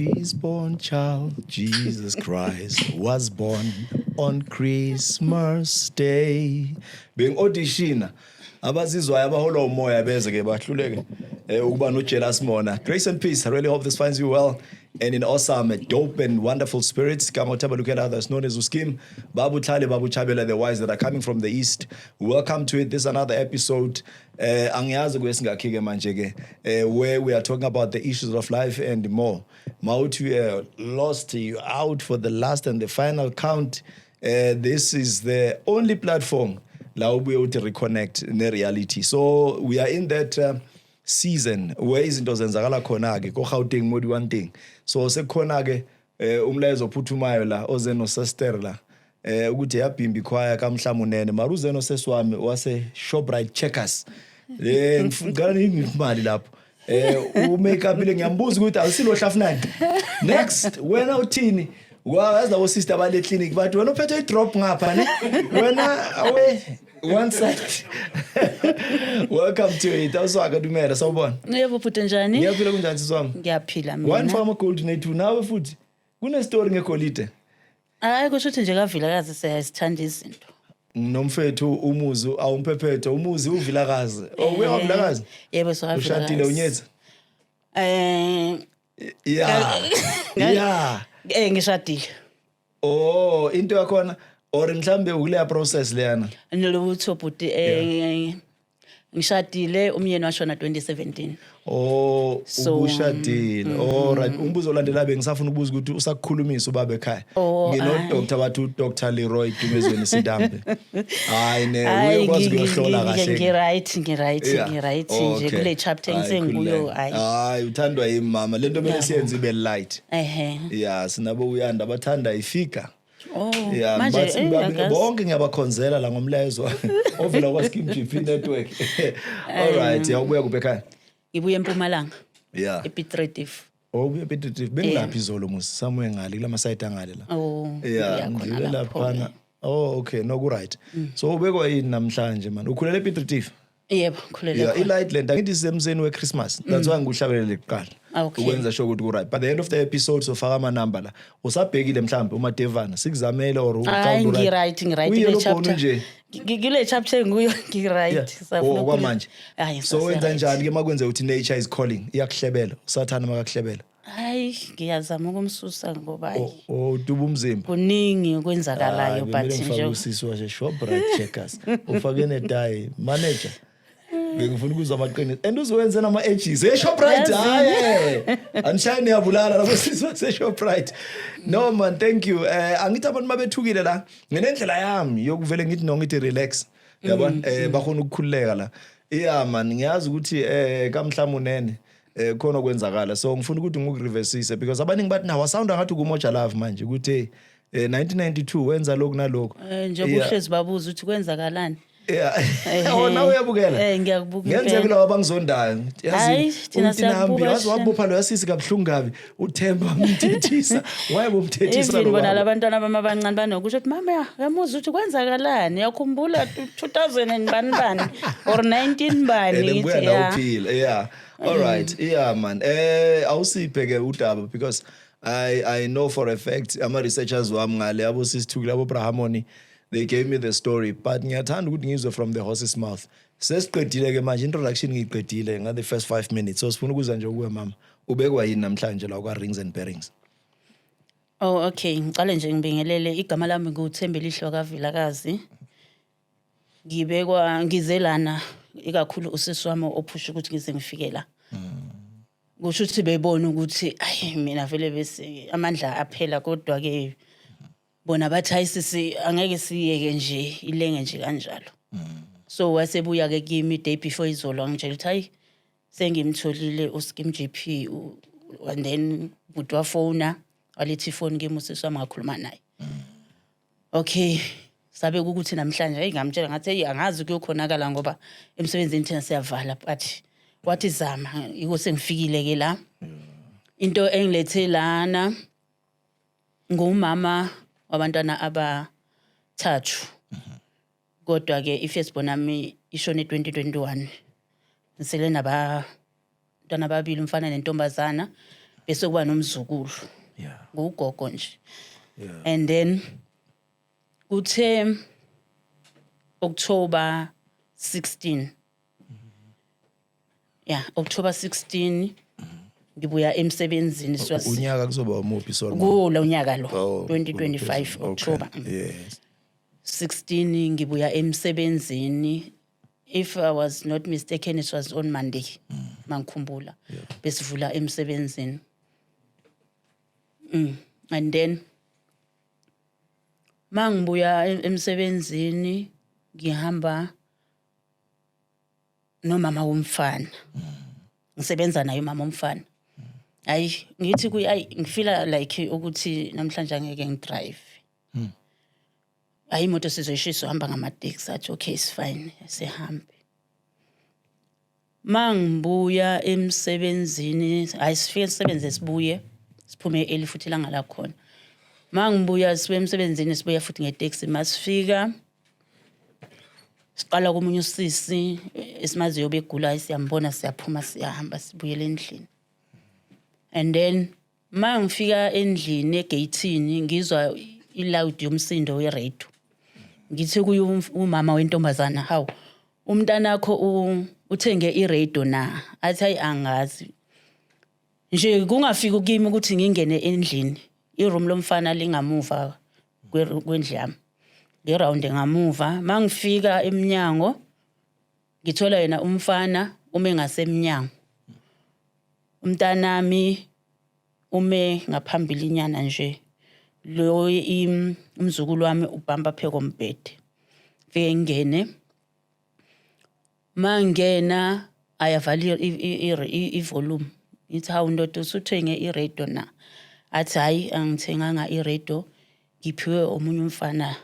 Mary's born child, Jesus Christ, was born on Christmas Day. Beng auditiona abazizwayo abaholwa umoya beze ke bahluleke ukuba no jealous mona. Grace and peace. I really hope this finds you well and in awesome, dope and wonderful spirits. Kama Lukela, others known as Uskim, Babu Tlale, Babu Chabela, the wise that are coming from the east. Welcome to it. This is another episode. Angiyazi kwesingakhi ke manje ke where we are talking about the issues of life and more. Mawuthi you are lost, you out for the last and the final count. This is the only platform la ubuye uthi reconnect ne reality. So we are in that season where izinto zenzakala khona ke ko Gauteng mo di one thing. So sekukhona ke umlayezo ophuthumayo la oze no sister la ukuthi yabhimba ikhwaya kamhlamunene mara uze no seswami wase Shoprite Checkers. Ngicela ngimali lapho. U-makeup le ngiyambuza ukuthi awusilo hlafnani. Next wena uthini? Wazi labo sister bale clinic bathi wena uphethe i-drop ngapha ne? Wena awe one side. Welcome to it. Awuswaka dumela, sawubona. Yebo bhuti, njani? Ngiyaphila, kunjani sisi wami? Ngiyaphila One mina. Farmer Gold nethu nawe futhi. Kune story ngegolide. Hayi, kusho ukuthi nje kaVilakazi siyazithanda izinto. Nomfethu umuzi awumphephetho umuzi uVilakazi. Oh, uye waVilakazi? Yebo, so Ushadile, unyetha? Yeah. Ngishadile. Oh, into yakhona or mhlambe ukuleya process leyana. Nilutho bhuti, ngishadile, umyeni washona 2017. Oh, So, ubushadile. All right. Umbuzo olandela bengisafuna ukubuza ukuthi usakukhulumisa ubaba ekhaya. Oh, Ngino hayi. Dr. bathi uDr Leroy Dumezweni Sidambe. Hayi ne, Hayi, uyokwazi ukuyohlola kahle. Ngi-right, ngi-right, ngi-right nje kule chapter Hayi, engisengikuyo, khululeka. hayi. Hayi, uthandwa yimi mama. Lento kumele siyenze ibe light. Yeah, sinabo uyanda bathanda ifika. Oh, Yeah, manje bathi angazi. bonke ngiyabakhonzela la ngomlayezo ovela kwa Skim GP Network. All right, yawubuya kuphi ekhaya? Ngibuye eMpumalanga. ePiet Retief. Oh, ubuye ePiet Retief. Bengilapha izolo musi, somewhere ngale kulama site angale la. Oh, Yeah, ngiya khona ngidlule lapho-ke. laphana. Oh, okay, no ku right. So ubekwa yini namhlanje man? Ukhulele ePiet Retief? Yebo, khulele khona. I-light lento angithi sisemseni we-Christmas. That's why ngikuhlabelele kuqala. Okay. Ukwenza sure ukuthi ku-right. By the end of the episode sofaka ama-number la. Usabhekile mhlambe umadevana sikuzamele or Hayi, ucabanga u-right? ngi-right, ngi-right Uyi-yellow kule bone chapter. nje. Kule chapter enguyo ngi-right. Safuna Oh, okwamanje. Hayi, So wenza sase-right. njani ke makwenze ukuthi nature is calling, iyakuhlebela usathana makakuhlebela? Hayi, ngiyazama ukumsusa ngoba hayi, Oh, uduba umzimba. Kuningi okwenzakalayo Hayi, but bekumele ngifake nje usisi wase Shoprite Checkers ufake netayi manager, bengifuna ukuzwa amaqiniso and uzowenza nama-edges eShoprite. Hayi, anishayi niyabulala labo sisi wase-Shoprite. No man, thank you. Angithi abantu babethukile la nginendlela yami yokuvele ngithi no, ngithi relax, yabona, bakhona ukukhululeka la. Yeah man, ngiyazi ukuthi kamhlamunene khona okwenzakala, so ngifuna ukuthi ngikureversise because abaningi bathi nawa sound ngathi kuMoja Love manje ukuthi 1992 wenza lokhu nalokhu. Njengoba uhlezi babuza ukuthi kwenzakalani. Yeah. Oh, nawe uyabukela? Eh, ngiyakubuka Ngenzeka impela. kulabo abangizondayo. Hayi, thina siyakubuka Wazi shem. wabopha lo yasisi kabuhlungu kabi. UThemba umthethisa. Wayebomthethisa Even lo bona baba. labantwana bami abancane banokusho ukuthi, "Mama, uyamuzwa ukuthi kwenzakalani? Uyakhumbula 2000 and bani bani or 19 bani?" And Ngithi, ngibuya la "Yeah." uphila. Yeah. All right. Yeah man. Awusiphe ke udaba because I know for a fact ama researchers wami ngale abo sisithukile abo Brahamoni, they gave me the story, but ngiyathanda ukuthi ngizwe from the horse's mouth. Sesiqedile ke manje introduction, ngiyiqedile nga the first 5 minutes, so sifuna ukuza nje kuwe mama, ubekwa yini namhlanje la kwa Rings and Bearings? Oh okay, ngicale nje ngibingelele. Igama lami nguThembelihle kaVilakazi. Ngibekwa ngize lana ikakhulu usisi wami ophusha ukuthi ngize ngifike la. Kusho ukuthi bebona ukuthi ayi, mina vele bese amandla aphela, kodwa ke bona bathi, "Hayi sisi, angeke siyeke nje ilenge nje kanjalo." So wasebuya ke kimi day before izolo, ngitshela ukuthi hayi, sengimtholile uSkim GP and then bhuti wafona, walethi ifoni kimi usisi wami, ngakhuluma naye. Okay, sabe ukuthi namhlanje, hey, ngamtshela ngathi, "Hey, angazi kuyokhonakala ngoba emsebenzini thina siyavala," but wathi zama. Iko sengifikile ke la. Into engilethe lana, ngumama wabantwana abathathu, kodwa ke i-firstborn nami ishone 2021. Ngisele nabantwana ababili, umfana nentombazana. Bese kuba nomzukulu. Ngugogo nje. And then kuthe October 16, yeah, October 16, ngibuya emsebenzini. Unyaka kuzoba umuphi, sorry? Kulo nyaka lo. Oh, 2025. okay. October 16, ngibuya emsebenzini. If I was not mistaken, it was on Monday, mangikhumbula. Besivula emsebenzini, and then mangibuya emsebenzini ngihamba nomama womfana, ngisebenza naye umama womfana. Hayi, ngithi kuye, ayi, ngifeela like ukuthi namhlanje angeke ngidrive. Hayi, imoto sizoyishisa, uhamba ngamateksi. Athi, "Okay, it's fine." Sihambe. Mangibuya emsebenzini, hayi, sifike sisebenze, sibuye, siphume early futhi ilanga lakhona. Mangibuya, sibuya emsebenzini, sibuya futhi ngeteksi. Masifika, siqala komunye usisi esimaziyo begula, siyambona, siyaphuma, siyahamba, sibuyele endlini. And then mangifika endlini, egeyithini, ngizwa iloud yomsindo weradio. Ngithi kuye umama wentombazana, "Hawu, umntanakho uthenge iradio na?" Athi, "Hayi, angazi." Nje kungafiki kimi ukuthi ngingene endlini. Iroom lomfana lingamuva kwendlu yami, ngiround ngamuva. Mangifika eminyango, ngithola yena umfana ume ngasemnyango, umntanami ume ngaphambili inyana nje, lo umzukulu wami ubhamba phe kombhede. Fike ngene, mangena ayavala ivolume. Ngithi, "Hawu ndoda, usuthenge iradio na?" Athi, "Hayi, angithenganga iradio, ngiphiwe omunye umfana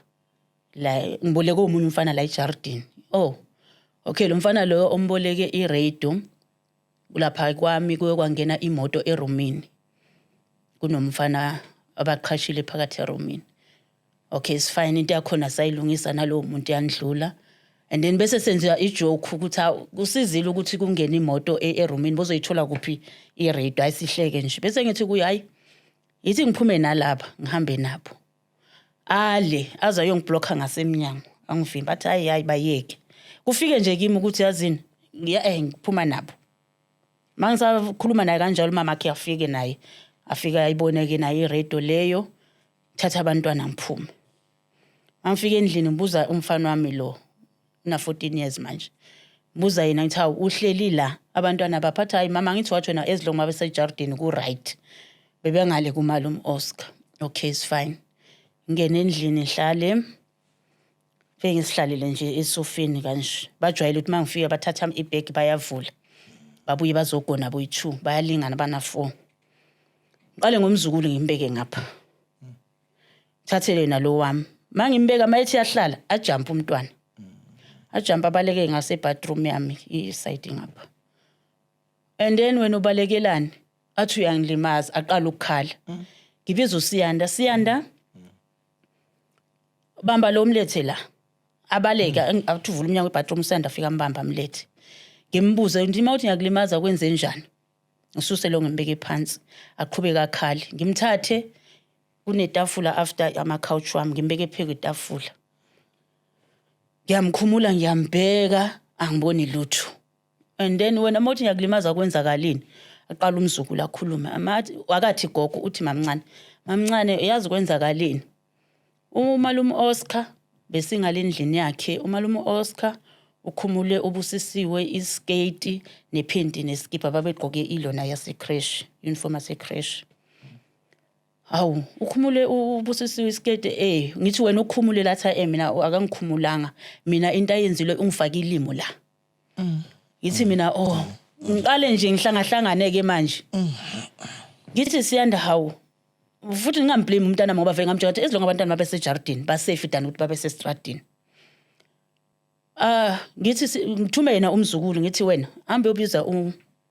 la, ngiboleke omunye umfana la ejardini." Oh, okay. Lo mfana lo omboleke iradio, lapha kwami kuye kwangena imoto erumini, kunomfana abaqhashile phakathi erumini. Okay, it's fine. Into yakhona sayilungisa nalowo muntu, yandlula. And then bese senziwa ijoke ukuthi hawu, kusizile ukuthi kungene imoto erumini, bozoyithola kuphi iradio? Ayisihleke nje. Bese ngithi kuye, "Hayi, yithi ngiphume nalapha, ngihambe nabo." Ale aze ayongiblocka ngasemnyango, angivimba, athi, "Hayi, hayi, bayeke." Kufike nje kimi ukuthi, yazini, ngiphuma nabo. Mangisakhuluma naye kanjalo, umama akhe afike naye, afike ayibone-ke naye iradio leyo. Thatha abantwana, ngiphume. Mangifika endlini, ngibuza umfana wami lo una 14 years manje, ngibuza yena, ngithi, "Hawu, uhleli la, abantwana baphatha?" "Hayi mama, ngithi wathi wena as long babesejardini ku-right, bebengale kumalume Oscar." Okay, it's fine. Ngene endlini, ngihlale, fike ngisihlalele nje esofeni kanje. Bajwayele ukuthi mangifika bathatha ibhegi, bayavula, babuye bazogona boyi-two, bayalingana, bana-four. Ngiqale ngomzukulu, ngimbeke ngapha, thathele nalo wami. Mangimbeka, mayethi yahlala, ajump umntwana, ajump abaleke ngase-bathroom yami, iside ngapha. And then, "Wena ubalekelani?" Athi, "Uyangilimaza." Aqala ukukhala. Ngibiza uSiyanda, "Siyanda, bamba lo, mlethe la." Abaleka, athi uvula umnyango webathroom, uSiyanda afika, ambamba, amlethe. Ngimbuze ngithi, "Uma uthi ngiyakulimaza, kwenze njani?" Ngisuse lo, ngimbeke phansi, aqhubeka akhale. Ngimthathe, kunetafula after ama-couch wami, ngimbeke phezu kwetafula, ngiyamkhumula, ngiyambheka, angiboni lutho. And then, "Wena uma uthi ngiyakulimaza, kwenzakalini?" Aqala umzukulu akhulume, amathi akathi gogo, uthi mamncane, "Mamncane, yazi kwenzakalini? Umalume Oscar, besingale endlini yakhe, umalume Oscar ukhumule ubusisiwe isketi nephenti neskipa, babegqoke ilona yasecreche, uniform yasecreche. Hawu, ukhumule ubusisiwe isiketi." Ngithi, "Wena ukhumule?" Latha, "Mina akangikhumulanga mina, into ayenzile ungifake ilimo la." Ngithi mina, "Oh." Ngiqale nje ngihlangahlangane ke manje. Ngithi, "Siyanda, hawu." Futhi ngingamblame umntana ngoba vele ngamtshela ukuthi as long abantwana babe sejardini basafe than ukuthi babe sestradini. Ah, ngithi ngithume yena umzukulu, ngithi, "Wena hambe ubiza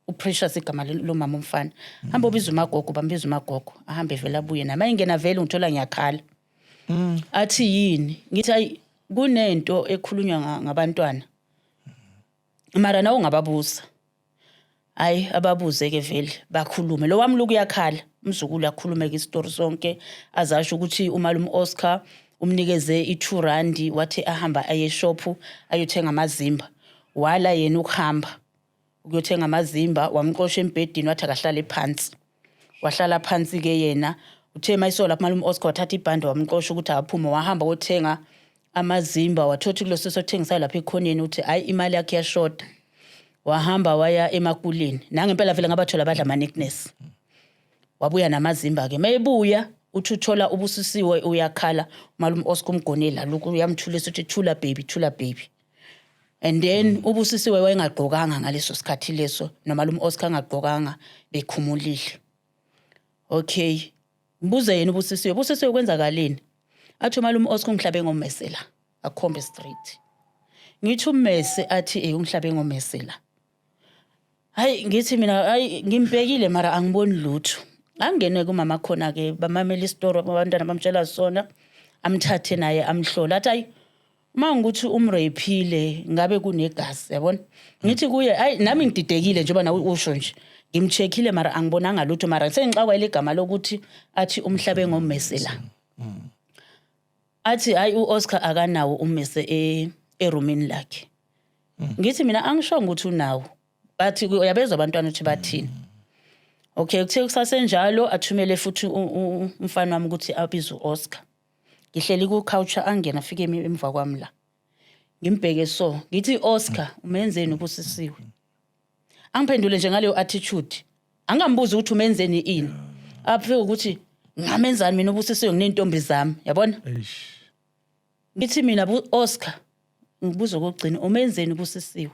uPrecious," igama lomama umfana, "hambe ubiza umagogo." Bambiza umagogo, ahambe vele, abuye naye. Mayingena vele ngithola ngiyakhala. Athi, "Yini?" Ngithi, "Ayi, kunento ekhulunywa ngabantwana, mara nawe ungababuza." Hayi, ababuze ke vele, bakhulume. Lo wami lokuyakhala umzukulu, akhulume ke isitori sonke, azasho ukuthi umalume Oscar umnikeze i-2 rand, wathi ahamba aye eshop ayothenga amazimba. Wala yena ukuhamba ukuyothenga amazimba, wamxosha embhedini, wathi akahlale phansi. Wahlala phansi ke yena. Uthe mayiso lapha malume Oscar, wathatha ibhande, wamxosha ukuthi aphume. Wahamba wothenga amazimba, wathothi kulo sothengisayo lapha ekhoneni uthi hayi, imali yakhe yashoda. Wahamba waya emakuleni, nangempela vele ngabathola badla ama-nickness. Wabuya namazimba-ke. Mayebuya uthi uthola uBusisiwe uyakhala, umalume Oscar umgonela lokhu, uyamthulisa, uthi, "Thula baby, thula baby." And then uBusisiwe wayengagqokanga ngaleso sikhathi leso, nomalume Oscar angagqokanga, bekhumulile. Okay, ngibuze yena uBusisiwe, "Busisiwe, kwenzakaleni?" Athi, "Umalume Oscar ungihlabe ngommese la." Akhombe straight. Ngithi, "Ummese?" Athi, "Eh, ungihlabe ngommese la." Hayi, ngithi mina, hayi, ngimbhekile mara angiboni lutho. Angene kumama khona ke, bamamela isitori abantwana bamtshela sona. Amthathe naye, amhlola, athi, "Hayi, uma ngikuthi umrapeile ngabe kunegazi, yabona." Ngithi kuye, "Hayi, nami ngididekile njengoba nawe usho nje, ngimcheckile mara angibonanga lutho, mara sengixakwa igama lokuthi athi umhlabe ngommese la." Athi, "Hayi, uOscar akanawo ummese erumini lakhe." Ngithi mina, "Angishongo ukuthi unawo." Bathi uyabezwa abantwana ukuthi bathini. Okay, kuthe kusasenjalo athumele futhi umfana wami ukuthi abize uOscar. Ngihleli ku couch, angena, afike emva kwami la. Ngimbheke so, ngithi, "Oscar, umenzeni uBusisiwe?" Angiphendule nje ngaleyo attitude. Angambuza ukuthi umenzeni ini. Afike ukuthi, "Ngamenzani mina uBusisiwe? Nginentombi zami, yabona?" Eish. Ngithi mina, "Bu Oscar, ngibuza okugcina, umenzeni uBusisiwe?"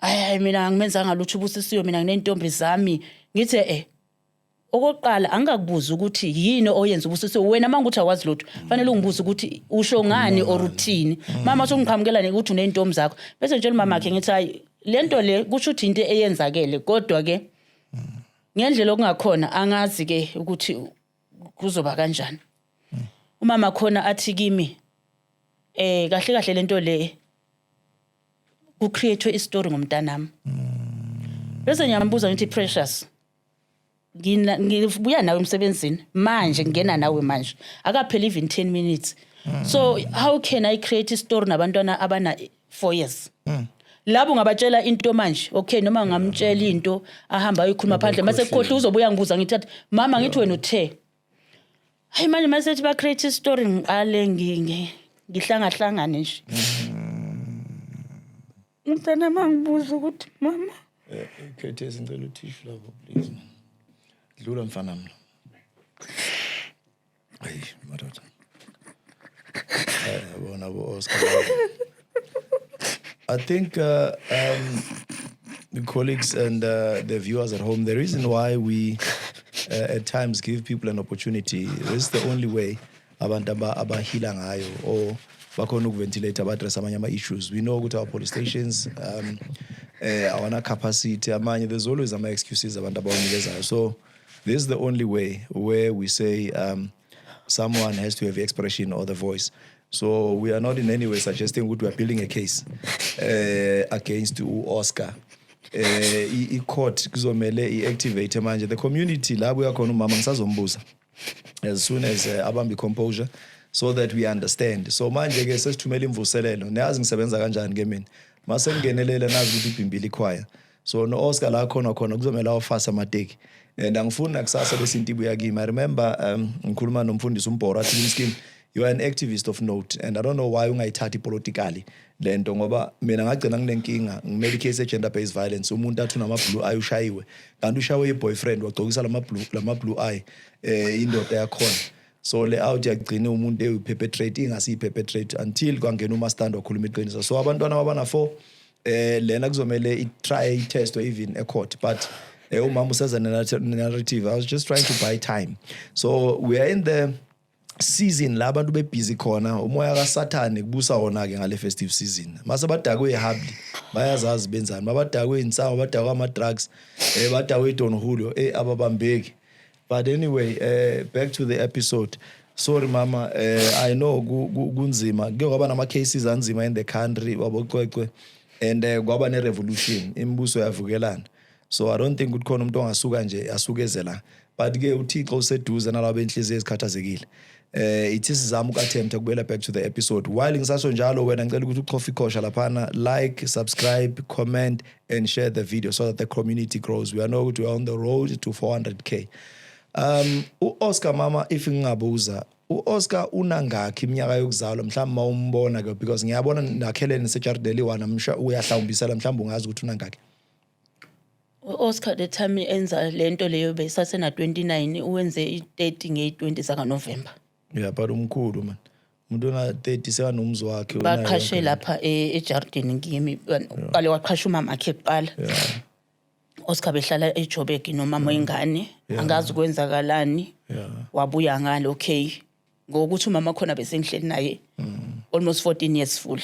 "Hayi, hayi, mina angimenzanga lutho uBusisiwe, mina nginentombi zami." Ngithi, "Okokuqala angikakubuza ukuthi yini oyenza uBusisiwe. Wena uma ngukuthi awazi lutho, fanele ungibuze ukuthi usho ngani or uthini. Mama sokungiqhamukela ukuthi uney'ntombi zakho." Bese ngitshela umama wakhe, ngithi, "Hayi, le nto le kusho ukuthi into eyenzakele, kodwa-ke ngendlela okungakhona angazi-ke ukuthi kuzoba kanjani." Umama khona athi kimi, "Kahle kahle lento le ku-create istory ngomntanami." Bese ngiyambuza, ngithi, "Precious, ngibuya nawe emsebenzini manje, ngingena nawe manje, akapheli even 10 minutes, so how can I create istory nabantwana abana 4 years labo? Ngabatshela into manje, okay, noma ngamtshela into ahamba ayoyikhuluma phandle, mase kukhohlwa uzobuya ngibuza." Ngithi, athi, "Mama, ngithi wena uthe hayi manje mase ba create istory." Ngiqale ngihlangahlangane nje, umntana mangibuza ukuthi, "Mama." Curtis, ngicela uthishu lapho, please man. Dlula mfana mina. Hayi madoda. Yabona bo Oscar. I think the colleagues and the viewers at home, the reason why we at times give people an opportunity, this is the only way abantu abahila ngayo or bakhona ukuventilate, address amanye ama-issues. We know ukuthi our police stations awana capacity amanye, there's always ama-excuses abantu abawanikezayo. So this is the only way where we say someone has to have the expression or the voice. So we are not in any way suggesting ukuthi we are building a case against u-Oscar. I-court kuzomele i-activate manje the community la buya khona umama. Ngisazombuza as soon as abambe composure so that we understand. So manje ke sesithumela imvuselelo. Niyazi ngisebenza kanjani ke mina, mase ngingenelela nazi ukuthi ibhimbile ikhwaya. So no Oscar la khona khona kuzomela awafasa amateki and angifuni nakusasa bese into ibuya kimi. I remember ngikhuluma nomfundisi uMbhoro, athi kimi, "Skim, you are an activist of note and I don't know why ungayithathi politically lento, ngoba mina ngagcina nginenkinga ngimele icase gender based violence, umuntu athi unama blue eye, ushayiwe, kanti ushawe i-boyfriend, wagcokisa lama blue eye indoda yakhona. So le out yagcina umuntu eyi-perpetrate ingasiyi-perpetrate until kwangena umastandi wakhuluma iqiniso." So abantwana abana 4 lena kuzomele i-try i-test or even a court, but umama useza narrative. I was just trying to buy time. So we are in the season la abantu bebhizi khona, umoya kaSathane kubusa wona ke ngale festive season. Mase badakwe ehubbly, bayazazi benzani, mabadakwe insango, badakwe ama drugs, badakwe iDon Julio, ababambeki. But anyway, back to the episode. Sorry mama, I know kunzima, kuke kwaba nama cases anzima in the country, waboCwecwe. And kwaba ne-revolution, imibuso yavukelana. So I don't think ukuthi khona umuntu ongasuka nje asuke la, but ke uThixo useduze nalabo enhliziyo ezikhathazekile. Ithi sizama uku-attempt ukubuyela back to the episode. While ngisasho njalo, wena ngicela ukuthi uchofe ikhosha laphana, like, subscribe, comment and share the video so that the community grows. We are know ukuthi we are on the road to 400K. U-Oscar, mama, if ngingabuza, u-Oscar unangakhi iminyaka yokuzalwa mhlawumbe mawumbona ke? Because ngiyabona nakhelene sejardeli one amsha uyahlawumbisela, mhlawumbe ungazi ukuthi unangakhi. U-Oscar, the time enza lento leyo, besasena 29, uwenze i-30 ngeyi-20 zakaNovember. Yeah, but umkhulu man, umuntu ona 30 sekanomzi wakhe, unayo Baqhashe yonke. Lapha ejardini kimi, qale waqhasha umama akhe kuqala. Oscar behlala eJoburg nomama wengane, angazi kwenzakalani. Wabuya ngale, okay, ngokuthi umama khona bese ngihleli naye almost 14 years full.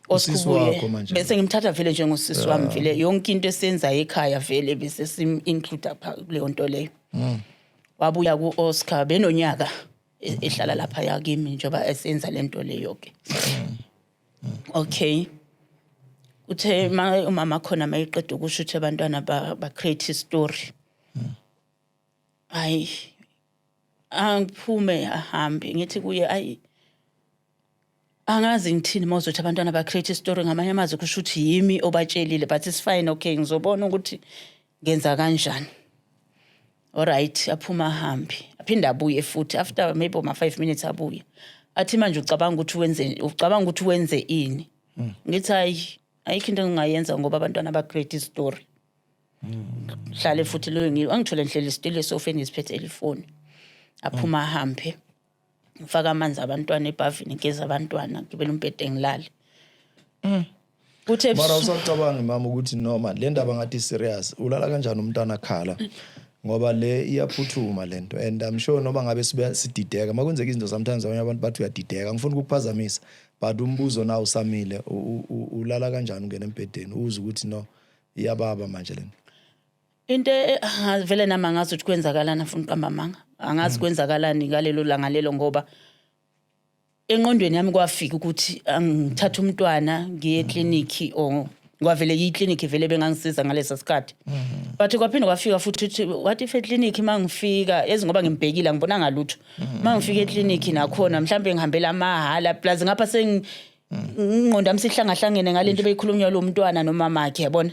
Oscar Usisi ubuye, wakho manje. Bese ngimthatha vele njengosisi wami vele, yonke into esiyenzayo ekhaya vele bese sim-include pha kuleyo nto leyo. Wabuya ku-Oscar benonyaka ehlala lapha yakimi njengoba esenza lento leyo ke. Okay, uthe ma umama khona mayiqeda ukusho ukuthi abantwana ba create story, hayi, angiphume ahambe. Ngithi kuye, ayi, angazi ngithini mawuzothi abantwana ba create story, ngamanye amazwi kusho ukuthi yimi obatshelile, but it's fine, okay, ngizobona ukuthi ngenza kanjani. Alright, aphuma ahambe, aphinde abuye futhi after maybe ma 5 minutes, abuye athi, manje ucabanga ukuthi wenze ini? Ngithi, hayi, ayikho into engingayenza ngoba abantwana ba create story. Hlale futhi loyo angithole ngihleli still esofeni, ngisiphethe elifoni. Aphuma ahambe, ngifaka amanzi abantwana ebhavini, ngigeza abantwana, ngibele umbhede, ngilale. Kuthe Mara usacabanga, mama, ukuthi noma le ndaba ngathi serious, ulala kanjani umntwana akhala? Ngoba le iyaphuthuma lento, and I'm sure noma ngabe sibe sidideka makwenzeka izinto, sometimes abanye abantu bathi uyadideka. Ngifuna ukukuphazamisa, but umbuzo nawo usamile. Ulala kanjani ungena embhedeni uze ukuthi no, iyababa manje lento? Into vele nami angazi ukuthi kwenzakalani, afuna uqamba amanga, angazi kwenzakalani ngalelo langa lelo, ngoba engqondweni yami kwafika ukuthi angithathe umntwana ngiye eklinikhi, or kwavele iklinikhi vele bengangisiza ngalesa sikhathi, but kwaphinde kwafika futhi ukuthi what if eklinikhi mangifika ezi, ngoba ngimbhekile angibonanga lutho, mangifika eklinikhi nakhona mhlawumbe ngihambela amahhala, plus ngapha seng ingqondo yami sihlangahlangene ngalento beyikhulunywa lo mntwana nomama wakhe, yabona.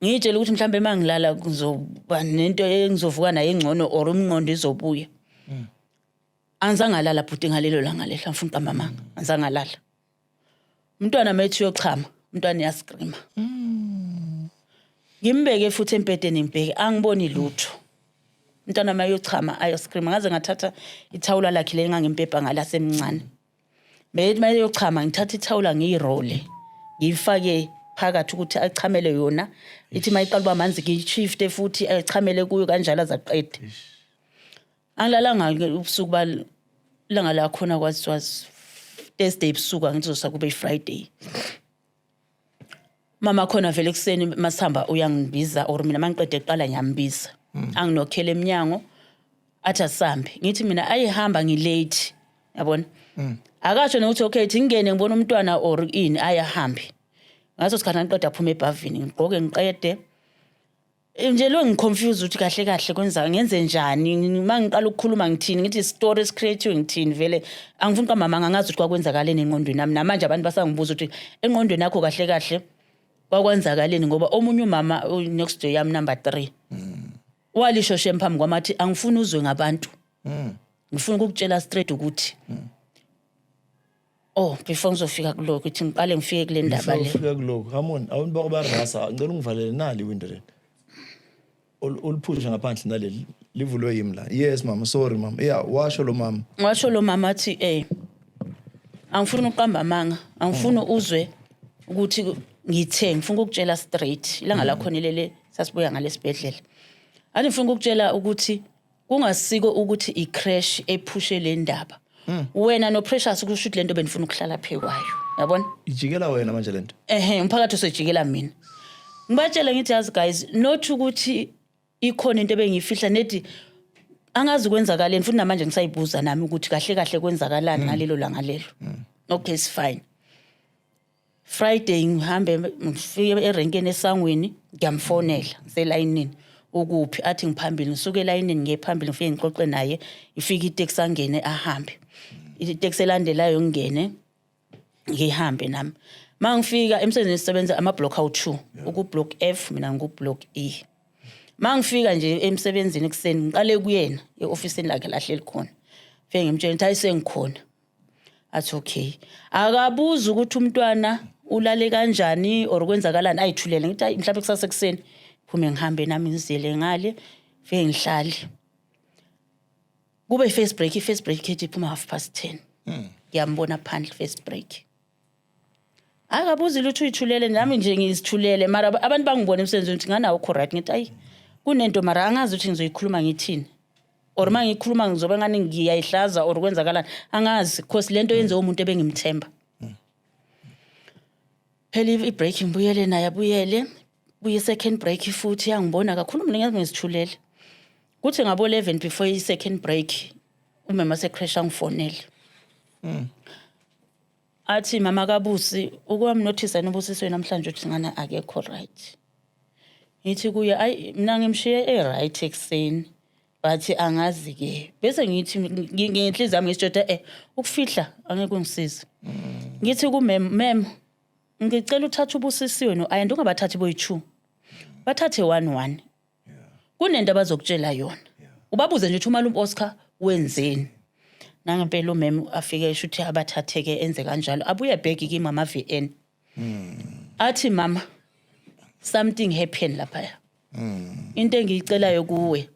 Ngiyitshela ukuthi mhlawumbe uma ngilala kuzoba nento engizovuka nayo engcono or umnqondo izobuya. Angizangalala, bhuti, ngalelo langa lelo, angifuni uqamba amanga, angizangalala. Umntwana methi uyochama, umntwana uyascreama. Ngimbeke futhi embhedeni, ngibheke, angiboni lutho. Umntwana mayochama ayoscreama, ngaze ngathatha ithawula lakhe le engangimpepha ngalasemncane. Bethi mayochama ngithatha ithawula ngiyirole, ngiyifake phakathi ukuthi achamele yona, ithi mayiqala uba manzi ngiyishifte futhi achamele kuyo kanjalo azaqede. Angilalanga ke ubusuku ba ilanga lakhona, was Thursday ebusuku, angithi zosa kube Friday. Mama khona vele ekuseni masihamba uyangibiza, or mina mangiqede kuqala ngiyambiza. Anginokhele eminyango, athi asambe. Ngithi mina ayihamba, ngilate. Yabona? Akasho nokuthi okay, thi ngingene ngibona umntwana or ini, ayahambe. Ngaso sikhathi ngiqeda phuma ebhavini, ngigqoke ngiqede. Nje lo ngiconfuse ukuthi kahle kahle kwenza ngenze njani, uma ngiqala ukukhuluma ngithini, ngithi story esicreate ngithini vele. Angifuni uqamba amanga, angazi ukuthi kwakwenzakaleni engqondweni yami. Namanje abantu basangibuza ukuthi engqondweni yakho kahle kahle kwakwenzakaleni, ngoba omunye umama next door yami, number 3, walisho shem phambi kwami, athi, angifuni uzwe ngabantu, ngifuna ukukutshela straight ukuthi, oh, before ngizofika kulokho, ukuthi ngiqale ngifike kule ndaba le. Ufika kulokhu, come on, abantu bako barasa, ngicela ungivalele nali window leli. Uliphushe ngaphandle naleli livulwe yimi la. Yes mama, sorry mama. Yeah, washo lo mama. Washo lo mama athi, angifuni ukuqamba amanga, angifuni uzwe ukuthi ngithe, ngifuna ukukutshela straight. Ilanga lakhona lele sasibuya ngalesibhedlela, athi ngifuna ukukutshela ukuthi kungasiko ukuthi i-crash ephushe le ndaba, wena no-Precious, kusho ukuthi lento benifuna ukuhlala phekwayo, yabona. Ijikela wena manje lento. Ehe, umphakathi usejikela mina. Ngibatshele ngithi, yazi guys, not ukuthi ikhona into ebengiyifihla nethi angazi kwenzakaleni, futhi namanje ngisayibuza nami ukuthi kahle kahle kwenzakalani ngalelo langa lelo. Okay, it's fine. Friday ngihambe ngifike erenkeni esangweni, ngiyamfonela ngiselayinini, ukuphi? Athi ngiphambili. Ngisuke elayinini ngiye phambili, ngifike ngixoxe naye, ifike iteksi, angene ahambe. Iteksi elandelayo ngingene, ngihambe nami. Uma ngifika emsebenzini, sisebenza ama-block awu-2, uku-block F, mina ngiku-block E. Uma ngifika nje emsebenzini ekuseni, ngiqale kuyena e-ofisini lakhe lahleli khona, fike ngimtshela ukuthi hayi, sengikhona. Athi okay. Akabuza ukuthi umntwana ulale kanjani or kwenzakalani, ayithulele. Ngithi hayi, mhlawumbe kusasa ekuseni. Phume ngihambe nami ngiziyele ngale, fike ngihlale. Kube i-first break, i-first break khethi iphuma 10:30. Ngiyambona phandle first break. Akabuzi lutho, uyithulele, nami nje ngizithulele, mara abantu bangibona emsebenzini ukuthi nganawo ukho right. Ngithi ayi, kunento mara angazi ukuthi ngizoyikhuluma ngithini, or uma ngikhuluma ngizobe ngani ngiyayihlaza or kwenzakalani, angazi, cause lento yenziwe umuntu ebengimthemba. Phela i-break ngibuyele naye, abuyele, buye second break futhi yangibona kakhulu, mina ngiyazi ngizithulele. Kuthi ngabo 11 before i-second break, umama se-creche angifonele, athi, "Mama kaBusi, ukwamnothisa noBusisiwe namhlanje ukuthi ngana akekho right." Ngithi kuye, ayi, mina ngimshiye e-right ekuseni, but angazi-ke. Bese ngithi ngenhliziyo yami ngisitshoda ukufihla angeke ungisize. Ngithi kumem, "Mem, ngicela uthathe uBusisiwe no-Ayanda, ungabathathi boyi-two, bathathe one one. Kunento abazokutshela yona, ubabuze nje ukuthi umalume Oscar wenzeni." Nangempela umem afike esho ukuthi abathatheke, enze kanjalo, abuye back kimi ama-VN, athi, "Mama, something happened laphaya. Into engiyicelayo kuwe,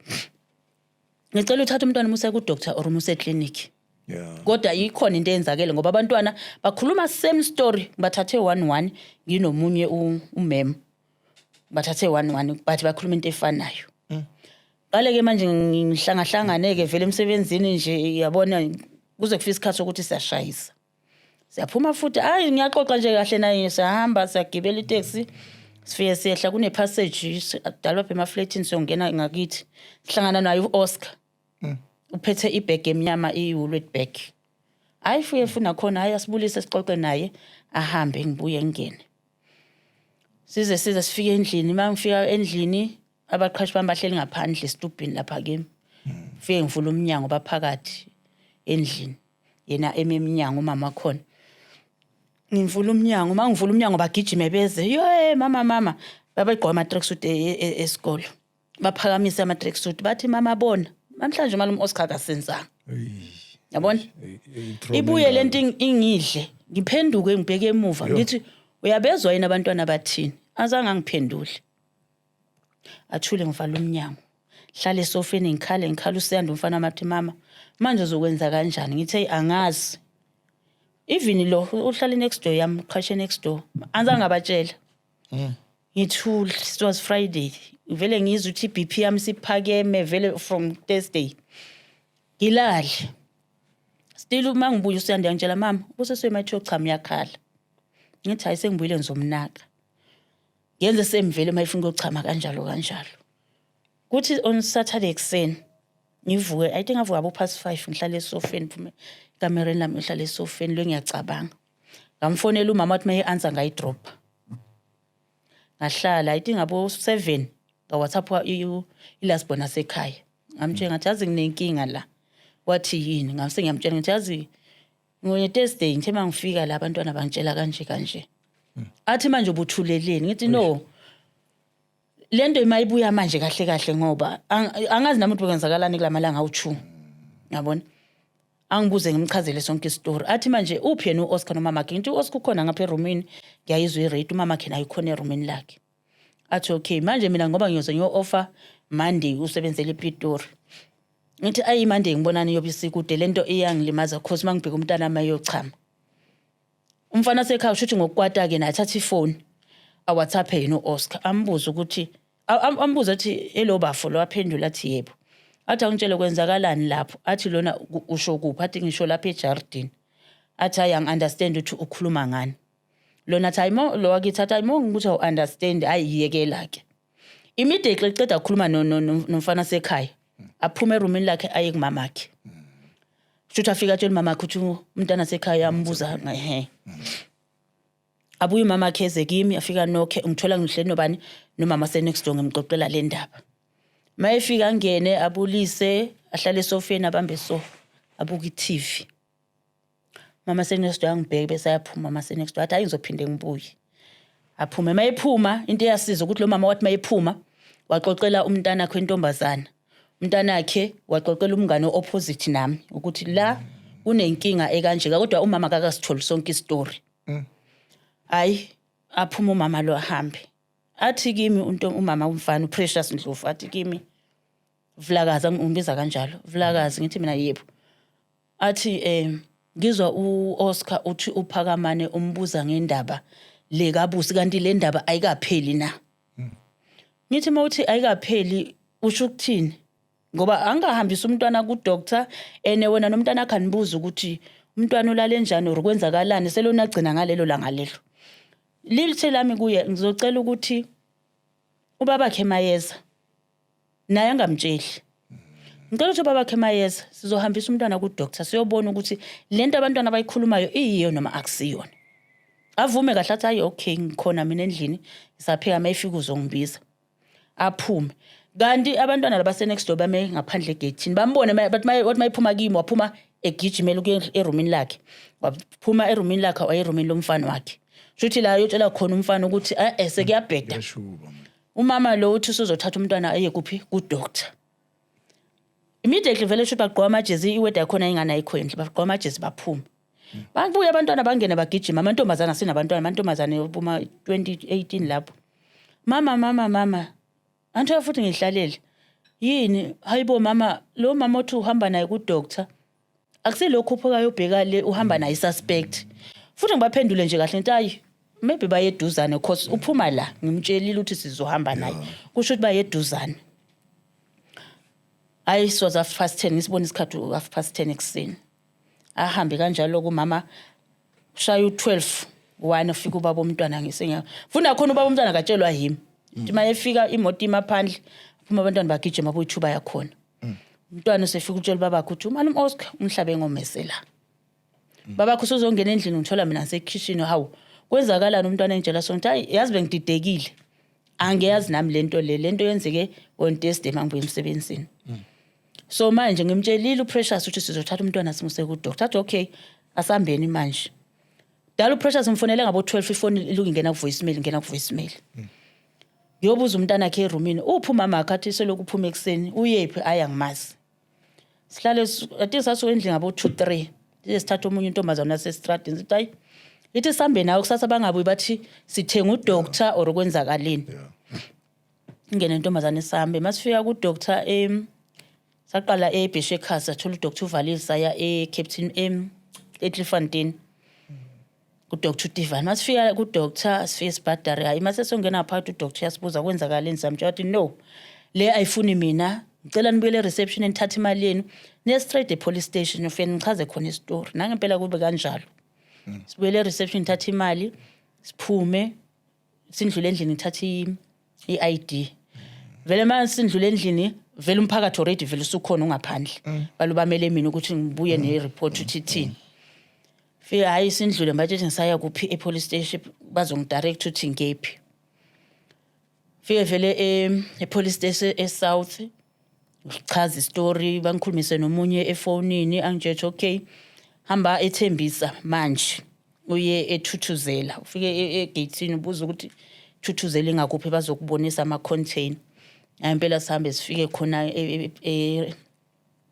ngicela uthathe umntwana umuse ku-doctor or umuse eclinic. Kodwa ikhona into eyenzakele, ngoba abantwana bakhuluma same story. Bathathe one one, nginomunye umem, bathathe one one, but bakhuluma into efanayo." Qale-ke manje ngihlangahlangane-ke vele emsebenzini nje, yabona, kuze kufike isikhathi sokuthi siyashayisa, siyaphuma futhi. Hayi, ngiyaxoxa nje kahle naye, siyahamba, siyagibela iteksi, sifike siyehla kune-passage kudalwa apha emafletini, siyongena ngakithi, sihlangana naye u-Oscar, uphethe ibhegi emnyama, i-Woolworth bag. Hayi, fike funa khona, hayi, asibulise, sixoxe naye, ahambe, ngibuye ngingene, size sifike endlini. Uma ngifika endlini, abaqhashi bami bahleli ngaphandle esitubhini lapha kimi. Fike ngivula umnyango, baphakathi endlini, yena emi emnyango, umama khona. Ngivula umnyango, uma ngivula umnyango bagijime beze, "Ye mama, mama!" Babegqoka ama-tracksuit esikolo, baphakamise ama-tracksuit, bathi, "Mama, bona namhlanje umalume Oscar akasenzanga." Yabona, ibuye lento ingidle, ngiphenduke ngibheke emuva, ngithi, "Uyabezwa yini abantwana bathini?" Azange angiphendule, athule. Ngivala umnyango, hlale esofeni, ngikhale, ngikhala. Usiyanda umfana amathi, "Mama, manje uzokwenza kanjani?" Ngithi, "Hey, angazi." Even lo uhlala next door yami, uqhashe next door, anzange ngabatshela, ngithule. It was Friday vele, ngizwe ukuthi i-BP yami siphakeme vele from Thursday. Ngilale still. Uma ngibuya, usiyanda ngitshela, "Mama, usesemathi yochama, uyakhala." Ngithi, "Hayi, sengibuyile, ngizomnaka, ngenze semvele uma ifuna ukuyochama." Kanjalo kanjalo. Kuthi on Saturday ekuseni ngivuke, I think ngavuka abo past 5, ngihlale esofeni, phume ekamereni lami, ngihlale esofeni lo, ngiyacabanga. Ngamfonela umama, wathi maye answer, ngayidropa, ngahlala. I think ngabo 7 nga-WhatsApp i-last born asekhaya, ngamtshela, ngathi, "Yazi, nginenkinga la." Wathi, "Yini?" Ngase ngiyamtshela, ngithi, "Yazi, ngo-Thursday ngithe uma ngifika la, abantwana bangitshela kanje kanje." Athi, "Manje ubuthuleleni?" Ngithi, "No, lento imayibuya manje kahle kahle, ngoba angazi nami ukuthi kwenzakalani kulamalanga awu-2, yabona." Angibuze, ngimchazele sonke isitori. Athi, "Manje uphi yena u-Oscar nomamakhe?" Ngithi, "U-Oscar ukhona ngapha erumini, ngiyayizwa i-radio, umamakhe naye ukhona erumini lakhe." Athi, "Okay, manje mina ngoba ngiyoze ngiyo-offa Monday, usebenzele ePitori." Ngithi, "Ayi, Monday ngibonani, iyobe isikude lento, iyangilimaza, cause uma ngibheka umntana ami ayochama." Umfana sekhaya usho ukuthi ngokukwata-ke naye athathe ifoni, aWhatsApp yena u-Oscar, ambuze ukuthi ambuze athi, "Hello bafo?" Lo aphendula athi, "Yebo." Athi, "Angitshele kwenzakalani lapho." Athi lona, "Usho kuphi?" Athi, "Ngisho lapha ejardini." Athi, "Hayi, angi-understand ukuthi ukhuluma ngani." Lona athi, "Hayi mo," lo wakithi athi, "Hayi mo, ukuthi awu-understand, hayi, yekela-ke." Immediately eceda ukukhuluma nomfana sekhaya, aphume erumini lakhe, aye kumamakhe. Shuthi afika atshela umamakhe ukuthi umntana sekhaya ambuza ngehe. Abuye umama akhe eze kimi, afika nokhe, ngithola ngihleli nobani, nomama se-next door, ngimxoxela le ndaba. Ma efika angene, abulise, ahlale esofeni, abambe so abuke i-TV. Mama se-next door angibheke, bese ayaphuma. Mama se-next door athi, "Hayi, ngizophinde ngibuye." Aphume. Ma ephuma, into eyasiza ukuthi lo mama wathi ma ephuma waxoxela umntanakhe wentombazana, umntanakhe waxoxela umngane opposite nami ukuthi la kunenkinga ekanje, kodwa umama akakasitholi sonke isitori. Hayi, aphuma umama lo, ahambe, athi kimi umama umfana uPrecious Ndlovu, athi kimi, "Vilakazi," ungibiza kanjalo, "Vilakazi." Ngithi mina, "Yebo." Athi, "Ngizwa uOscar uthi uphakamane umbuza ngendaba le kaBusi, kanti le ndaba ayikapheli na?" Ngithi, "Mawuthi ayikapheli, usho ukuthini? Ngoba angahambisa umntwana ku-doctor ene wena nomntwana akhe anibuza ukuthi umntwana ulale njani or kwenzakalani, selona agcina ngalelo langa lelo." Lilithe lami kuye, ngizocela ukuthi ubabakhe mayeza naye angamtsheli. Ngicela ukuthi ubabakhe mayeza, sizohambisa umntwana ku-doctor, siyobona ukuthi lento abantwana abayikhulumayo iyiyo noma akusiyona. Avume kahle, athi, "Hayi, okay, ngikhona mina endlini, ngisapheka, uma efika uzongibiza." Aphume, kanti abantwana labase-next door bame ngaphandle egeyithini, bambone bathi wathi mayiphuma kimi, waphuma egijimela ukuya erumini lakhe, waphuma erumini lakhe waya erumini lomfana wakhe. Shuthi la ayotshela khona umfana ukuthi eh sekuyabheda. Kuyashuba, man. Umama lo uthi usuzothatha umntwana aye kuphi? Ku-doctor immediately. Vele shuthi bagqoka amajezi, i-weather yakhona ingane ayikho endle, bagqoka amajezi, baphuma, babuye abantwana, bangene bagijima, amantombazana, sinabantwana amantombazane buma 2018 lapho. "Mama, mama, mama." Anthiwa futhi ngihlalele yini? "Hayibo mama, lo mama othi uhamba naye ku-doctor, akusilokhu uphakayo, ubheka le, uhamba naye i-suspect." Futhi ngibaphendule nje kahle, ngithi, "Hayi, maybe baye eduzane, cause uphuma la, ngimtshelile ukuthi sizohamba naye, kusho ukuthi baye eduzane." Hayi, it was 10:30, ngisibona isikhathi, 10:30 ekuseni. Ahambe kanjalo kumama, shaya u-12 1, ufika ubaba omntwana. Ngisengiya funa khona, ubaba omntwana katshelwa yimi. Ithi uma efika, imoto ima phandle, phuma abantwana, bagijima boyithuba yakhona. Umntwana usefika utshela ubabakhe ukuthi umalume Oscar umhlabe ngomese la. Babakho usuzongena endlini, ngithola mina ngisekhishini. "Hawu, kwenzakalani?" Umntwana engitshela sonke, "Hayi, yazi bengididekile, angiyazi nami lento le, lento yenzeke on Thursday mangibuya emsebenzini. So manje ngimtshelile uPrecious ukuthi sizothatha umntwana simuse ku-doctor." Athi, "Okay, asambeni manje." Dala uPrecious ngimfonele ngabo 12, ifoni iluke ingena ku-voicemail, ingena ku-voicemail. Ngiyobuza umntana akhe erumini, "Uphi umama wakhe?" Athi, "Selokhu uphuma ekuseni, uyephi? Ayi, angimazi." Sihlale, ati sasuka endlini ngabo 2 3, size sithathe omunye intombazana wasestradini, sithi, "Hayi, ithi sihambe nawe kusasa, bangabuyi bathi sithenga udoctor or kwenzakaleni." Ingene intombazane, sihambe. Masifika kudoctor, saqala eBheshekhasi, sathola udoctor uvalile, saya eCaptain, eClifffontein kuDr Tivani. Masifika kudoctor, sifike sibhadare. Hayi, mase songena phakathi, udoctor uyasibuza kwenzakaleni. Samtshela ukuthi, "No, le ayifuni mina, ngicela nibuyele e-reception, nithathe imali yenu, niye straight e-police station, ufike nichaze khona isitori." Nangempela kube kanjalo. Sibuyele e-reception, nithathe imali, siphume, sindlule endlini, ngithathe i-ID. Vele uma sindlule endlini, vele umphakathi already vele usukhona ungaphandle, balubamele mina ukuthi ngibuye ne-report ukuthi ithini. Fika, hayi, sindlule, mbatshethi ngisaya kuphi e-police station, bazongidirect ukuthi ngephi. Fike vele e-police station e-South, ngichaza isitori, bangikhulumise nomunye efonini, angitshethi, "Okay, hamba eThembisa manje, uye eThuthuzela, ufike egeyithini ubuze ukuthi Thuthuzela ingakuphi, bazokubonisa ama-container." Hayi, impela sihambe, sifike khona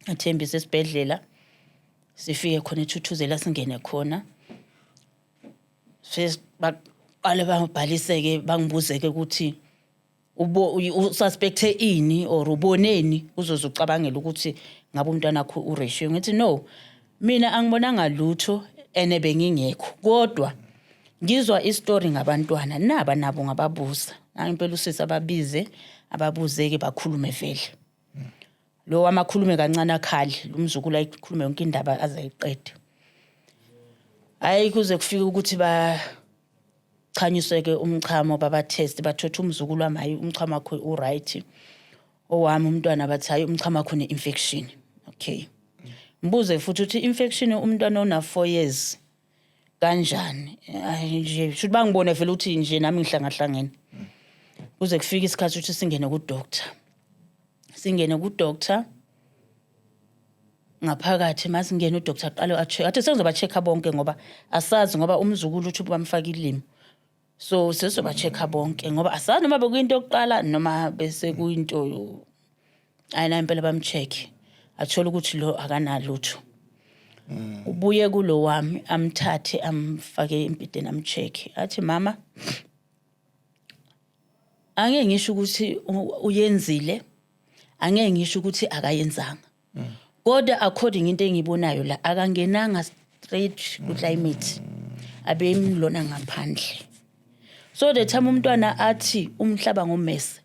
eThembisa esibhedlela, sifike khona eThuthuzela, singene khona. Baqale bangibhalise-ke, bangibuze-ke ukuthi ubo ususpecte ini or uboneni uzoze ucabangela ukuthi ngabe umntwana wakho ureshiwe. Ngithi, "No, mina angibonanga lutho ene bengingekho, kodwa ngizwa isitori ngabantwana naba nabo." Ngababuza impela usisi, ababize, ababuze-ke, bakhulume vele. Lo wamakhulume kancane, akhali lo mzukulu, ayikhulume yonke indaba aze ayiqede. Hayi, kuze kufike ukuthi bachanyiswe-ke umchamo, babatheste, bathothe umzukulu wami, hayi, umchamo wakho u-right. Owami umntwana bathi, "Hayi, umchamo wakho une-infection." Okay, ngibuze futhi ukuthi infection, umntwana ona 4 years. Kanjani? Ayi nje, shuthi bangibone vele ukuthi nje nami ngihlangahlangene. Kuze kufike isikhathi ukuthi singene ku-doctor. Singene ku-doctor ngaphakathi, masingena u-doctor aqale a-check, athi sengizoba-check-a bonke ngoba asazi, ngoba umzukulu uthi bamfaka ilimi, so sesizoba-check-a bonke ngoba asazi noma bekuyinto yokuqala noma bese kuyinto. Hayi, na impela bam-check, athola ukuthi lo akanalutho. Ubuye kulo wami, amthathe, amfake empideni, am-check, athi, "Mama, angeke ngisho ukuthi uyenzile, angeke ngisho ukuthi akayenzanga, kodwa according into engiyibonayo la, akangenanga straight ku-climate, abemlona ngaphandle. So the time umntwana athi umhlaba ngomese,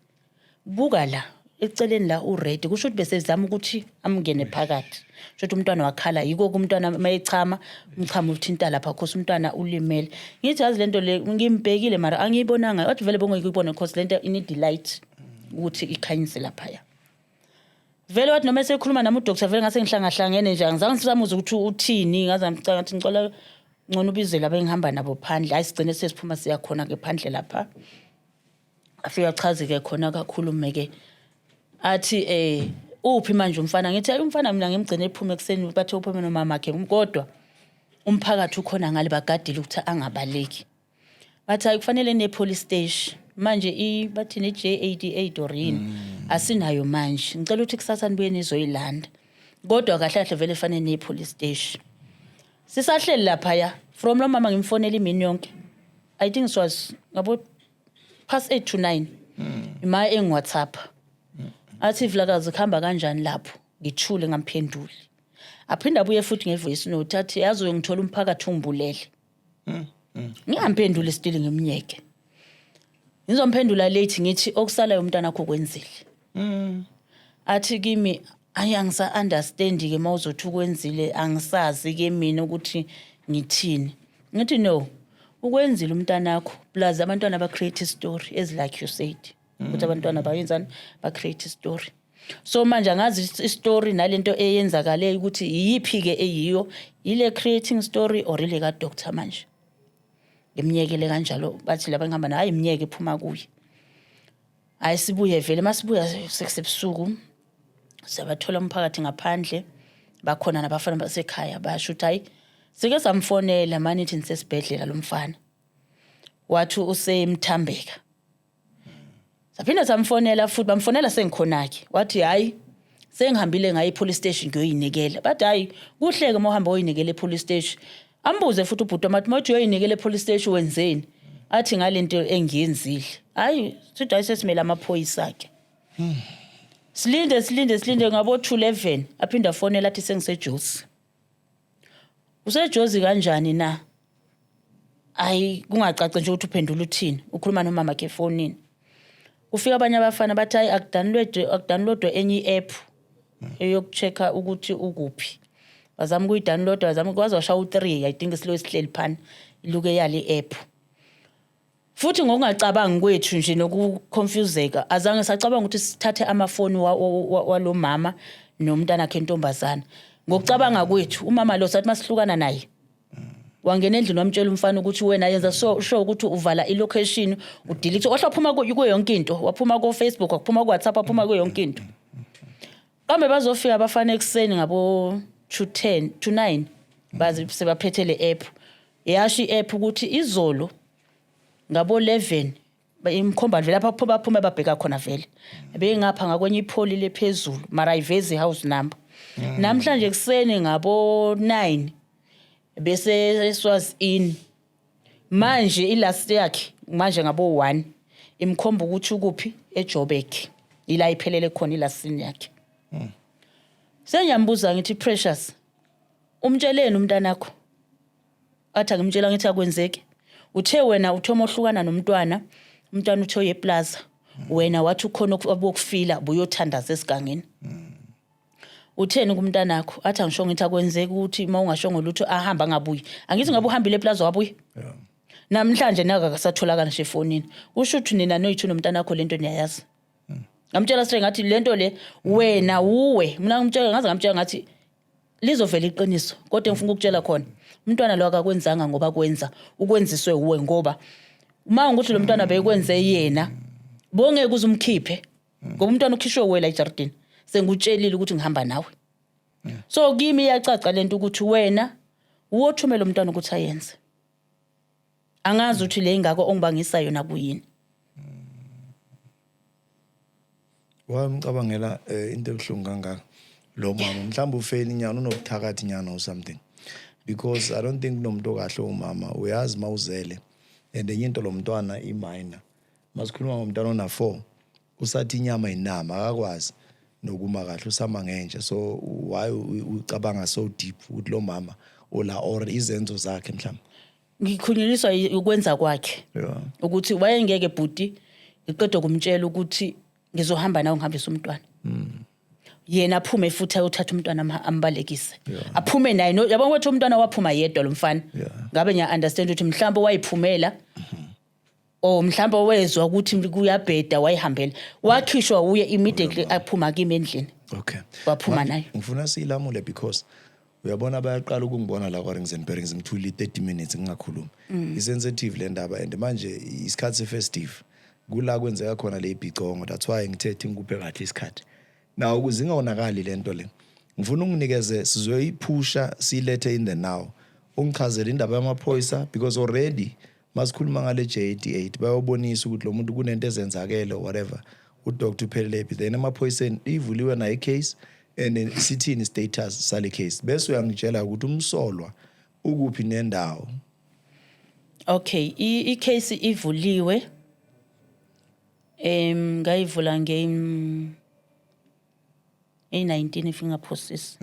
buka la eceleni la u-red, kusho ukuthi besezama ukuthi amngene phakathi. Kusho ukuthi umntwana wakhala, yiko umntwana mayechama umchamo uthinta lapha, 'cause umntwana ulimele." Ngithi, "Yazi lento le ngimbhekile, mara angiyibonanga." Wathi, "Vele bongeke uyibone, 'cause lento i-need light ukuthi ikhanyise laphaya vele." Wathi noma esekhuluma nami u-doctor, vele ngase ngihlangahlangene nje, angizange sisamuze ukuthi uthini. Ngaze ngicanga ngathi ngicela ngcono ubize laba engihamba nabo phandle. Hayi, sigcine sesiphuma siyakhona-ke phandle lapha. Afike achaze-ke khona, kakhulume-ke, athi, "Uphi manje umfana?" Ngithi, "Hayi, umfana mina ngimgcine ephume ekuseni, bathe uphume nomamakhe, kodwa umphakathi ukhona ngale, bagadile ukuthi angabaleki." Bathi, "Hayi, kufanele ne-police station manje, bathi ne-J88 or yini, asinayo manje. Ngicela ukuthi kusasa nibuye nizoyilanda, kodwa kahle kahle vele fanele ne-police station." Sisahleli laphaya, from lo mama ngimfonela imini yonke, I think it was ngabo past 8 to 9, ima engi-WhatsApp, athi, "Vilakazi, kuhamba kanjani lapho?" Ngithule, ngamphenduli. Aphinde abuye futhi nge-voice note, athi, "Yazi uyongithola umphakathi ungibulele." Ngingamphenduli still, ngimnyeke. Ngizomphendula late, ngithi, "Okusalayo umntwana wakho kwenzile." Athi kimi, "Ayi, angisa-understand ke, mawuzothi ukwenzile, angisazi ke mina ukuthi ngithini." Ngithi, "No, ukwenzile umntanakho, plus abantwana ba-create story, as like you said ukuthi abantwana bayenzani, ba-create story. So manje angazi i-story nalento eyenzakale ukuthi iyiphi-ke eyiyo, ile creating story or ile ka-doctor." Manje ngimnyekele kanjalo. Bathi laba engihamba naye, "Hayi, imnyeke, iphuma kuye." Hayi, sibuye vele. Masibuya sekusebusuku, siyabathola umphakathi ngaphandle, bakhona nabafana basekhaya. Basho ukuthi, "Hayi, sike samfonela mani, ithi nisesibhedlela, lo mfana wathi usemthambeka." Saphinde samfonela futhi, bamfonela sengikhona-ke, wathi, "Hhayi, sengihambile ngaye e-police station ngiyoyinikela." Bathi, "Hhayi, kuhle-ke uma uhamba uyoyinikela e-police station." Ambuze futhi ubhuti wami, athi, "Mawuthi uyoyinikela e-police station, wenzeni?" Athi, "Ngale nto engiyenzile." Hhayi, sithi, "Hayi, sesimele amaphoyisa-ke." Silinde, silinde, silinde, ngabo 2:11 aphinde afonela, athi, "Sengisejozi." Usejozi kanjani na? Hayi, kungacaci nje ukuthi uphendula uthini, ukhuluma nomama khe efonini. Kufika abanye abafana, bathi, "Hayi, aku-download enye i-app eyoku-check-a ukuthi ukuphi." Bazama ukuyi-download, bazama, kwaze washaya u-3, I think, silo sihleli phana, iluke yale i-app. Futhi ngokungacabangi kwethu nje noku-confuseka, azange sacabanga ukuthi sithathe amafoni walo mama nomntanakhe entombazana. Ngokucabanga kwethu, umama lo sathi masihlukana naye, wangena endlini, wamtshela umfana ukuthi, "Wena yenza so sure ukuthi uvala i-location, u-delete." Wahle waphuma kuyo yonke into, waphuma ko-Facebook, waphuma ku-WhatsApp, waphuma kuyo yonke into. Kambe bazofika abafana ekuseni ngabo 2:10 to 9, baze sebaphethe le app. Yasho i-app ukuthi izolo ngabo 11 imkhomba vele lapha baphuma babheka khona, vele bengapha ngakwenye ipholi lephezulu, mara ayivezi house number. Namhlanje kuseni ngabo 9 bese Swazi Inn. Manje i-last yakhe manje ngabo 1 imkhomba ukuthi ukuphi, eJoburg, ila iphelele khona i-last seen yakhe. Sengiyambuza, ngithi, "Precious, umtsheleni umntanakho?" Athi, "Angimtshela." Ngithi, "Akwenzeki. Uthe wena uthoma ohlukana nomntwana, umntwana uthe uye eplaza, wena wathi ukhona abokufila, buyothandaza esigangeni. Utheni kumntanakho?" Athi, "Angisho." Ngithi, "Akwenzeki ukuthi uma ungashongo lutho ahamba angabuyi. Angithi ngabe uhambile eplaza wabuya? Namhlanje naka akasatholakala nje efonini. Usho ukuthi nina noyithu nomntanakho lento niyayazi." Ngamtshela straight, ngathi, "Lento le wena uwe." Mina ngimtshela, ngaze ngamtshela ngathi Lizovela iqiniso, kodwa engifuna ukukutshela khona, umntwana lo akakwenzanga ngoba kwenza, ukwenziswe uwe, ngoba uma ukuthi lo mntwana bekwenze yena, bongeke uze umkhiphe, ngoba umntwana ukhishwe uwe la ejardini. Sengikutshelile ukuthi ngihamba nawe. So kimi iyacaca lento ukuthi wena uwothumela umntwana ukuthi ayenze. Angazi ukuthi le ingako ongibangisa yona kuyini. Wamcabangela into ebuhlungu kangaka lo mama, mhlawumbe ufeyile inyana, unobuthakathi inyana or something, because I don't think kunomuntu okahle umama, uyazi mawuzele. And enye into, lo mntwana i-minor, masikhuluma ngomntwana ona-4, usathi inyama inama, akakwazi nokuma kahle, usama ngentsha. So why ucabanga so deep ukuthi lo mama ola or izenzo zakhe mhlawumbe? Ngikhulunyiswa ukwenza kwakhe, ukuthi wayengeke bhuti, ngiqeda kumtshela ukuthi ngizohamba nawe, ngihambise umntwana, yena aphume futhi ayothatha umntwana, ambalekise, aphume naye. No, yabona ukuthi umntwana waphuma yedwa lo mfana, ngabe ngiya understand ukuthi mhlawumbe wayiphumela or mhlawumbe wezwa ukuthi kuyabheda, wayihambela, wakhishwa uye immediately aphuma kimi endlini. Waphuma naye. Ngifuna siyilamule because uyabona bayaqala ukungibona la kwa-Rings and Bearings, ngithule i-30 minutes ngingakhulumi. I-sensitive le ndaba, and manje isikhathi se-festive, kula kwenzeka khona le ibhicongo. That's why ngithethe ngikuphe kahle isikhathi now ukuze ingawonakali le nto le. Ngifuna unginikeze, sizoyiphusha siyilethe in the now, ungichazele indaba yamaphoyisa, because already masikhuluma ngale J88 bayobonisa ukuthi lo muntu kunento ezenzakele, whatever, uDr Phelelephi. Then emaphoyiseni ivuliwe nayo icase, and then sithini status sale case, bese uyangitshela ukuthi umsolwa ukuphi nendawo. Okay, i-case ivuliwe. Ngayivula nge e19 if ngingaphosisi.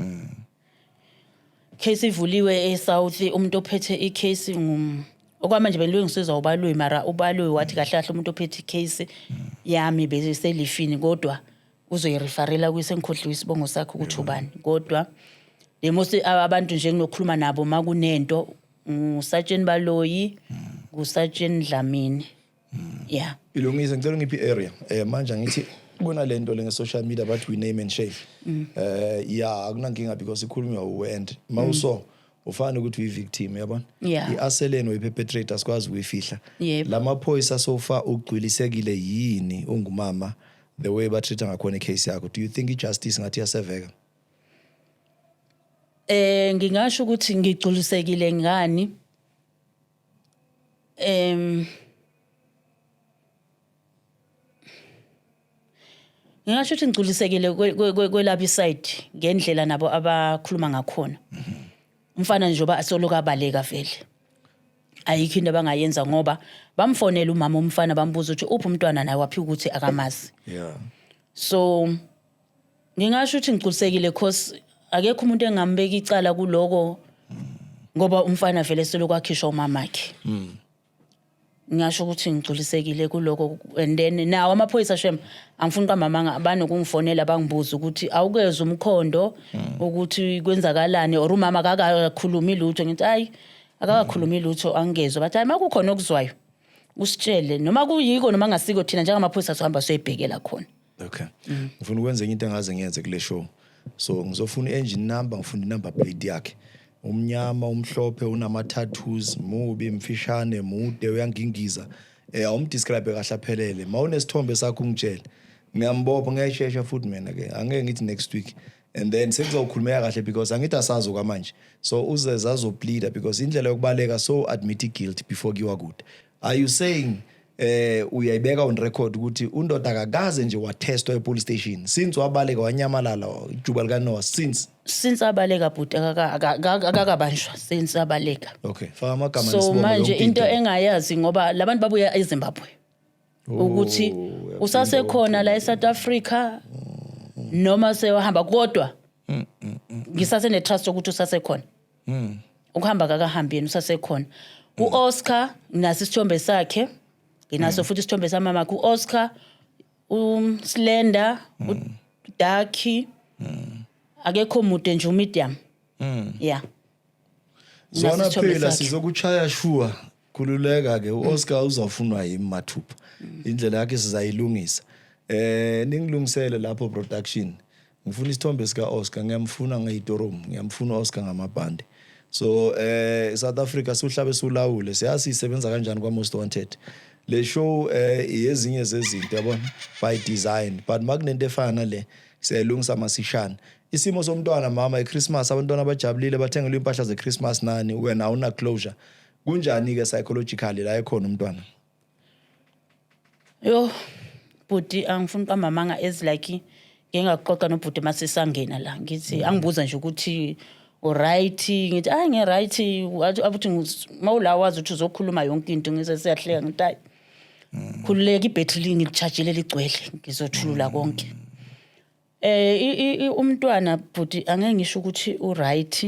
Case ivuliwe eSouth, umuntu ophethe icase ngum okwamanje belungisizwa uBaloyi, mara uBaloyi wathi kahle kahle umuntu ophethe icase yami beselifini, kodwa uzoyireferela kuyise, ngikhohliwe isibongo sakhe ukuthi ubani. Kodwa le most abantu nje nginokukhuluma nabo makunento nguSergeant Baloyi, nguSergeant Dlamini. Yeah. Ilungise, ngicela ngiphi area. Manje angithi kunalento le nge-social media bathi we name and shame. Yeah, akunankinga because ikhulunywa uwe, and mawuso ufana ukuthi uyi-victim, yabona. I-aseleni uyi-perpetrator, sikwazi ukuyifihla. Lamaphoyisa so far ugculisekile yini ungumama the way batreat ngakhona icase yakho? Do you think i-justice ngathi iyaseveka? Ngingasho ukuthi ngigculisekile ngani? Ngingasho ukuthi ngigculisekile kwelabo iside ngendlela nabo abakhuluma ngakhona. Umfana njengoba asoloku abaleka vele, ayikho into abangayenza, ngoba bamfonela umama umfana, bambuza ukuthi uphi umntwana, naye waphika ukuthi akamazi. So ngingasho ukuthi ngigculisekile cause akekho umuntu engambeka icala kuloko, ngoba umfana vele selokhu akhishwa umamakhe. Ngingasho ukuthi ngigculisekile kuloko. And then nawo amaphoyisa, shem, angifuni kamamanga, banokungifonela bangibuza ukuthi awukezwa umkhondo ukuthi kwenzakalani, or umama akakakhulumi lutho. Ngithi hayi, akakakhulumi lutho, angingezwa. Bathi hayi, makukhona okuzwayo usitshele, noma kuyiko noma ngasiko, thina njengamaphoyisa sohamba siyoyibhekela khona. Okay. Ngifuna ukwenza enye into engaze ngiyenze kule show. So ngizofuna i-engine number, ngifuna i-number plate yakhe. Umnyama, umhlophe, unama tattoos, mubi, mfishane, mude, uyangingiza. Awumdescribe kahle aphelele. Mawunesithombe sakho ungitshele. Ngiyambopha ngiyayishesha futhi mina ke. Angeke ngithi next week. And then sekuzokhulumeka kahle because angithi asazi okwamanje. So uze azopleada because indlela yokubaleka, so admit guilt before kuyiwa kude. Are you saying uyayibeka on record ukuthi undoda akakaze nje watestwa e-police station since wabaleka wanyamalala ijuba lika Noah since? Since abaleka bhuti, akakabanjwa since abaleka. Okay, faka amagama So nesibongo, manje yonke into engayazi, ngoba labantu babuya eZimbabwe, ukuthi Oh, usasekhona la eSouth Africa noma sewahamba, kodwa ngisase netrust ukuthi usasekhona. Ukuhamba kakahambi yena, usasekhona. UOscar, nginaso isithombe sakhe, nginaso futhi isithombe samama uOscar, uSlender, uDarky, akekho mude nje, umedium, yeah. Nginaso Zwana isithombe phela sakhe. Sizokuchaya sure, khululeka ke, uOscar uzofunwa yimi mathupha, indlela yakhe sizayilungisa. Ningilungisele lapho production. Ngifuna isithombe sika Oscar, ngiyamfuna ngeyitorom, ngiyamfuna Oscar ngamabhande. So South Africa siuhlabe sulawule, siyazi isebenza kanjani kwa Most Wanted. Le show yezinye zezinto, yabona, by design, but makunento efana nale siyayilungisa masishane. Isimo somntwana, mama, iChristmas, abantwana abajabulile, bathengelwe impahla zeChristmas, nani wena awuna closure. Kunjani ke psychologically la ekhona umntwana? Yo bhuti, angifuni kamamanga as like ngike ngaxoxa nobhuti masesangena la, ngithi angibuza nje ukuthi uright, ngithi hayi, ngi-right. Athi mawula wazi ukuthi uzokhuluma yonke into. Ngise siyahleka, ngithi hayi, khululeka, ibhetri ngilichajile, ligcwele, ngizothulula konke. Umntwana bhuti, angeke ngisho ukuthi uright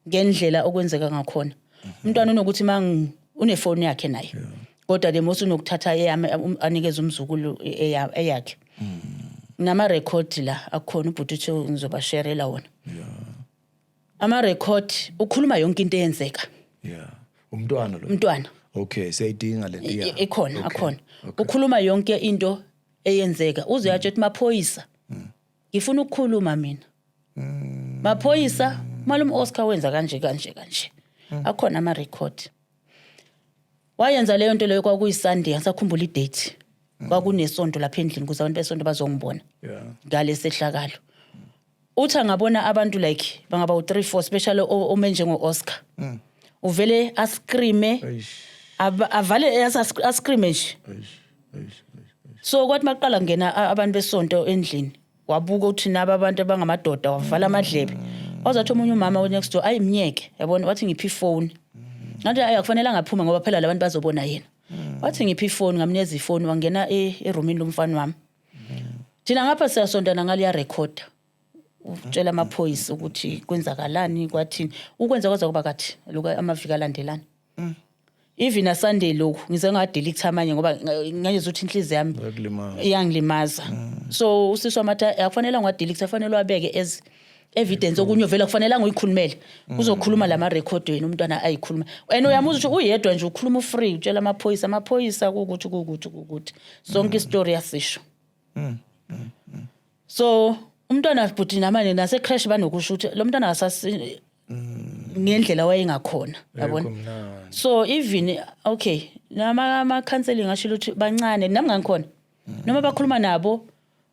ngendlela okwenzeka ngakhona. Umntwana unokuthi mang unefoni yakhe naye, kodwa le mos unokuthatha eyami, anikeze umzukulu eyakhe. Nama-record la akhona, ubhuti uthe ngizobasherela wona ama-record, ukhuluma yonke into eyenzeka. Yeah, umntwana lo? Umntwana. Okay, siyayidinga le nto. Ikhona, akhona. Ukhuluma yonke into eyenzeka, uze uyatsho ukuthi, "Maphoyisa, ngifuna ukukhuluma mina. Maphoyisa, malume Oscar wenza kanje kanje kanje." Akhona ama-record. Wayenza leyo nto leyo, kwakuyi-Sunday, angisakhumbula idate, kwakunesonto lapha endlini ukuze abantu besonto bazongibona ngalesehlakalo. Uthi angabona abantu like bangaba u-3 4, especially ome njengo-Oscar, uvele ascreame. Eish. Avale ascreame nje. Eish, eish, eish. So kwathi maqala kungena abantu besonto endlini, wabuka ukuthi naba abantu abangamadoda, wavala amadlebe. Wazathi omunye umama we-next door ayimnyeke, yabona. Wathi, "Ngiphi ifoni." Ngathi, "Ayi, akufanele angaphuma ngoba phela labantu bazobona yena." Wathi, "Ngiphi ifoni." Ngamnikeza ifoni, wangena erumini lomfana wami. Thina ngapha siyasontana, ngaliya rekhoda, utshela amaphoyisa ukuthi kwenzakalani, kwathini ukwenza, kwaza kuba kathi lokhu amaviki alandelana, even aSunday lokhu ngize ngadelete amanye ngoba ngangizwa ukuthi inhliziyo yami Yakulimaza. Iyangilimaza. So usisi wami athi akufanele ngiwadelete, afanele wabeke as evidence. Okunye vele akufanele ngiyikhulumele, uzokhuluma lama record wena umntwana ayikhuluma, and uyamuzwa ukuthi uyedwa nje ukhuluma free, utshela amaphoyisa, amaphoyisa kukuthi kukuthi kukuthi, sonke istory yasisho. So umntwana bhuti, namanje nase creche banokusho ukuthi lo mntwana akasasi ngendlela wayengakhona, yabona. Ayikho mnandi. So even okay, nama ama counseling asho ukuthi bancane, nami ngangikhona, noma bakhuluma nabo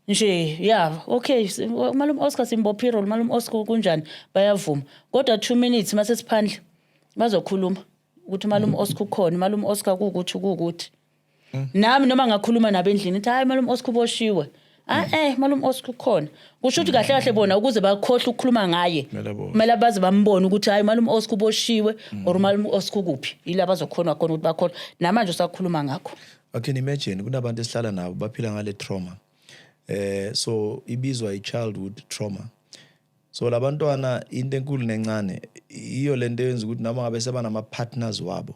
nje, yeah, okay, malume Oscar simbophile, malume Oscar kunjani, bayavuma, kodwa 2 minutes mase siphandle bazokhuluma ukuthi malume Oscar ukhona, malume Oscar kuukuthi kuukuthi. Nami noma ngakhuluma nabo endlini, ithi, "Hayi, malume Oscar uboshiwe." Ah, malume Oscar ukhona. Kusho ukuthi kahle kahle bona ukuze bakhohle ukukhuluma ngaye, Kumele aboshwe. Kumele baze bambone ukuthi hayi, malume Oscar uboshiwe or malume Oscar ukuphi, yila bazokhona khona ukuthi bakhohle. Namanje usakhuluma ngakho. I can imagine kunabantu esihlala nabo baphila ngale trauma. So ibizwa i-childhood trauma. So labantwana, into enkulu nencane, iyo lento eyenza ukuthi noma ngabe seba nama partners wabo,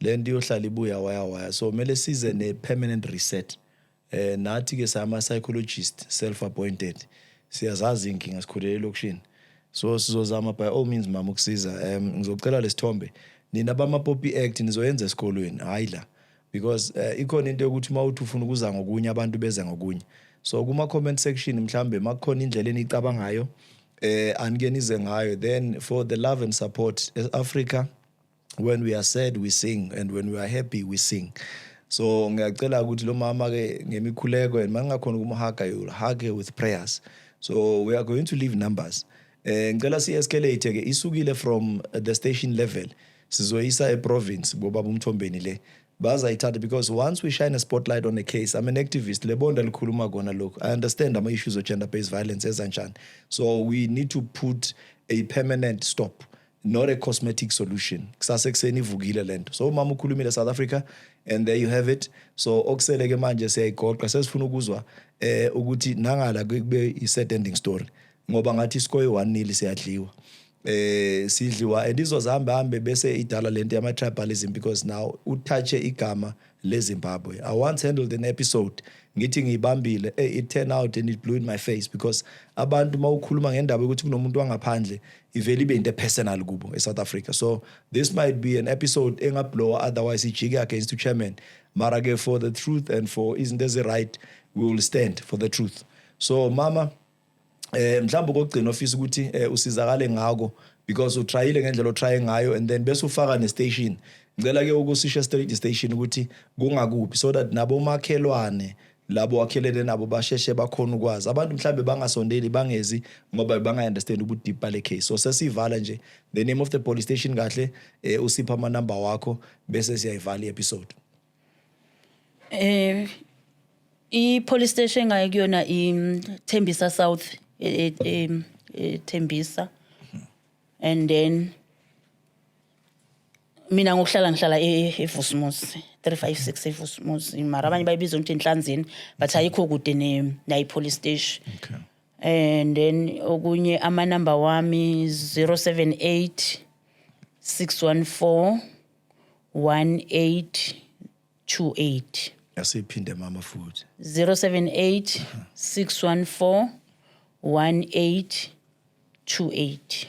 lento iyohlala ibuya waya waya. So kumele size ne permanent reset. Nathi ke sama psychologist, self appointed, siyazazi inkinga, sikhulele elokishini. So sizozama by all means, mama, ukusiza. Ngizocela lesithombe, nina bama POPI Act nizoyenza esikolweni, hayi la, because ikhona into yokuthi uma uthi ufuna ukuza ngokunye, abantu beze ngokunye. So kuma comment section mhlambe makukhona indlela enicabangayo, anike nize ngayo. Then for the love and support, Africa, when we are sad we sing and when we are happy we sing. So ngiyacela ukuthi lo mama ke ngemikhuleko, and mangingakhona ukumhuga, you will hug her with prayers. So we are going to leave numbers. Ngicela si escalate ke, isukile from the station level, sizoyisa eprovince bobaba uMthombeni, le bazayithatha, because once we shine a spotlight on a case, I'm an activist, lebonda likhuluma kona lokhu, I understand ama issues of gender based violence ezanjani. So we need to put a permanent stop, not a cosmetic solution. Kusasa ekuseni ivukile lento. So umama ukhulumile, South Africa, and there you have it. So okusele ke manje siyayigoqa, sesifuna ukuzwa ukuthi nangala kube i sad ending story, ngoba ngathi iscore 1-0, siyadliwa, sidliwa, and izozihamba hambe bese idala lento yama tribalism, because now utouche igama leZimbabwe. I once handled an episode, ngithi ngiyibambile, it turned out and it blew in my face, because abantu mawukhuluma ngendaba yokuthi kunomuntu wangaphandle, ivele ibe into personal kubo eSouth Africa. So this might be an episode engablowa, otherwise ijike against chairman. Mara ke for the truth and for izinto ezi right, we will stand for the truth. So mama. Mhlawumbe kokugcina ofisa ukuthi usizakale ngako, because utryile ngendlela otry ngayo, and then bese ufaka ne-station. Ngicela ke ukusisho straight station ukuthi kungakuphi, so that nabo makhelwane labo wakhelene nabo basheshe bakhona ukwazi. Abantu mhlambe bangasondeli, bangezi ngoba banga-understand ubu-deep bale case. So sesivala nje, the name of the police station kahle, usipha amanamba wakho, bese siyayivala i-episode. I-police station ngaye kuyona i Tembisa South, Tembisa, and then mina ngokuhlala ngihlala eVusumuzi 356 eVusumuzi, mara abanye bayibiza ukuthi Enhlanzeni, but ayikho kude ne nayi police station. And then okunye, amanamba wami 078 614 1828. Asiphinde, mama, futhi. 078 614 1828.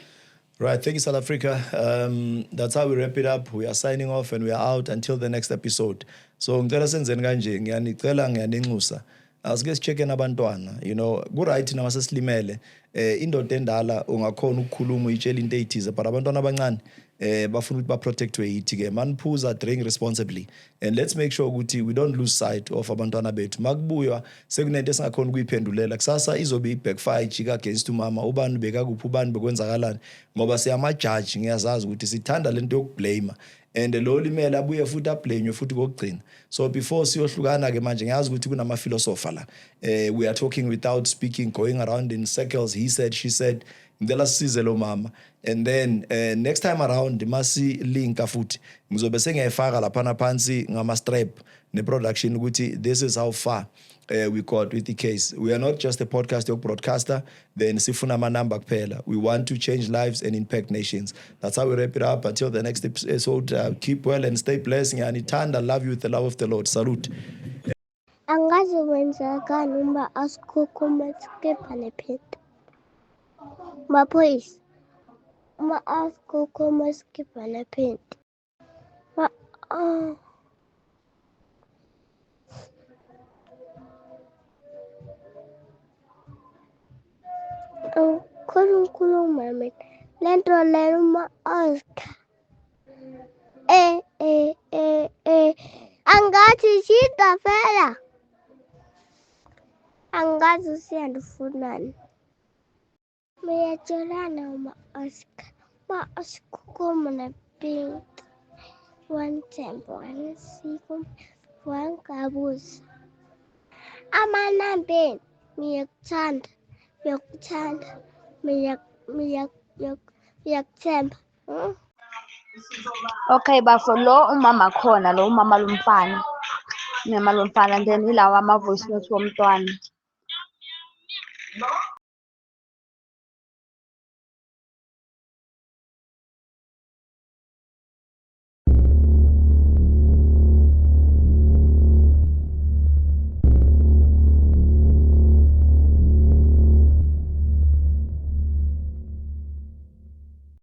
Right, thank you, South Africa. That's how we wrap it up. We are signing off and we are out until the next episode. So ngicela senzeni kanje, ngiyanicela, ngiyaninxusa. Asike si-check nabantwana, ku right nama sesilimele. Indoda endala ungakhona ukukhuluma uyitshela into ezithize, but abantwana abancane bafuna ukuthi ba protectwe yithi ke. Maniphuza, drink responsibly, and let's make sure ukuthi we don't lose sight of abantwana bethu. Makubuywa sekunento esingakhona ukuyiphendulela kusasa, izobe i-backfire, ijika against umama, ubani bekakuphi, ubani bekwenzakalani, ngoba siyamajaji. Ngiyazazi ukuthi sithanda lento yokublame, and lo limele abuye futhi ablamewe futhi kokugcina. So before siyohlukana ke manje, ngiyazi ukuthi kunama philosopher la, we are talking without speaking, going around in circles, he said, she said. Ngicela sisize lo mama, and then next time around masi linka futhi ngizobe sengiyayifaka laphana phansi ngama strap ne-production ukuthi this is how far we got with the case. We are not just a podcast yoku-broadcaster then sifuna amanamba kuphela. We want to change lives and impact nations. That's how we wrap it up until the next episode. Keep well and stay blessed. Ngiyanithanda. Love you with the love of the Lord. Salute. Angazi kwenzakani uma asikhukhuma skipha nephenti. Maphoyisa, uma asikhukhuma skipha nephenti. Ma ah. Angikhoni ukukhuluma mina. Lento leyo uma Oscar. Eh eh eh eh. Angathi shida fela. Angazi usiyandifunani. Uyatshelana uma Oscar. Ma asikhukhuma nepink. One tempo, one siko, one kabuza. Amanambeni, ngiyakuthanda, ngiyakuthanda, ngiyakuthemba. Okay bafo, lo umama khona, lo umama lomfana. Umama lomfana, then ilawa ama voice note womntwana.